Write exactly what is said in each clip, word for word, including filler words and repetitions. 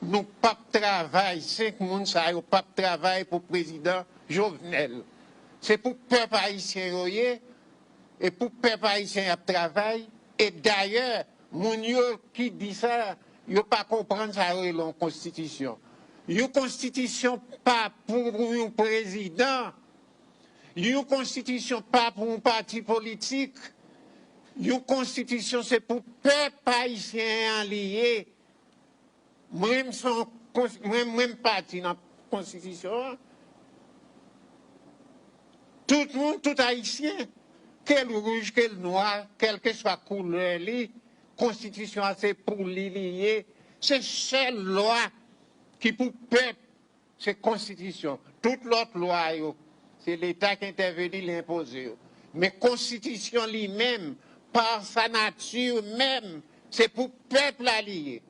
Nou p ap travay, senk moun sa yo p ap travay pou prezidan Jovenel. Se pou pèp ayisyen yo ye, e pou pèp ayisyen y ap travay. E dayè, moun yo ki di sa, yo pa konprann sa yo rele yon konstitisyon. Yon konstitisyon pa pou yon prezidan. Yon konstitisyon pa pou yon pati politik. Yon konstitisyon se pou pèp ayisyen an li ye. Mwen, m se yon kons- mwen, mwen, m pati nan konstitisyon an. Tout moun, tout ayisyen, ke l wouj, ke l nwa, kèlkeswa koulè li, konstitisyon an se pou li li ye. Se sèl lwa ki pou pèp, se konstitisyon. Tout lòt lwa yo, se Leta ki entèveni, li enpoze yo. Men konstitisyon li menm, pa sa nati menm, se pou pèp la li ye.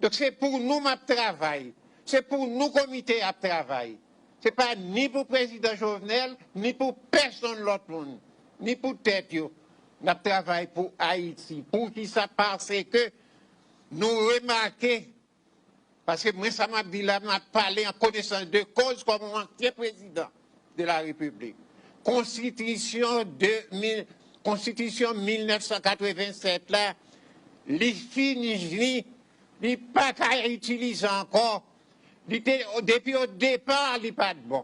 Donk, se pou nou m ap travay. Se pou nou komite ap travay. Se pa ni pou prezidan Jovenel, ni pou pèsonn lòt moun, ni pou tèt yo. N ap travay pou Ayiti. Poukisa? Paske nou remake, paske mwen, sa m ap di la, m ap pale an konesans de koz kòm yon ansyen prezidan de la Repiblik. Konstitisyon de mil, konstitisyon mil nèf san katreven sèt la, li fini, li pa ka itilize ankò. Li te, depi o depa, li pa t bon.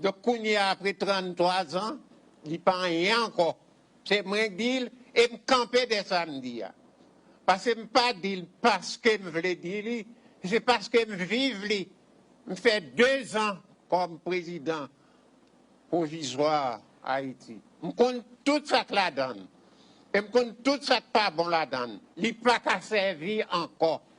Donk, kounye a, apre tranntwa zan, li pa anyen ankò. Se mwen k di l, e m kanpe dè sa m di a. Paske m pa di l paske m vle di li, se paske m viv li. M fè de zan kòm prezidan pwovizwa Ayiti. M konn tout sa k ladan l. E m konn tout sa k pa bon ladan l. Li pa ka sèvi ankò.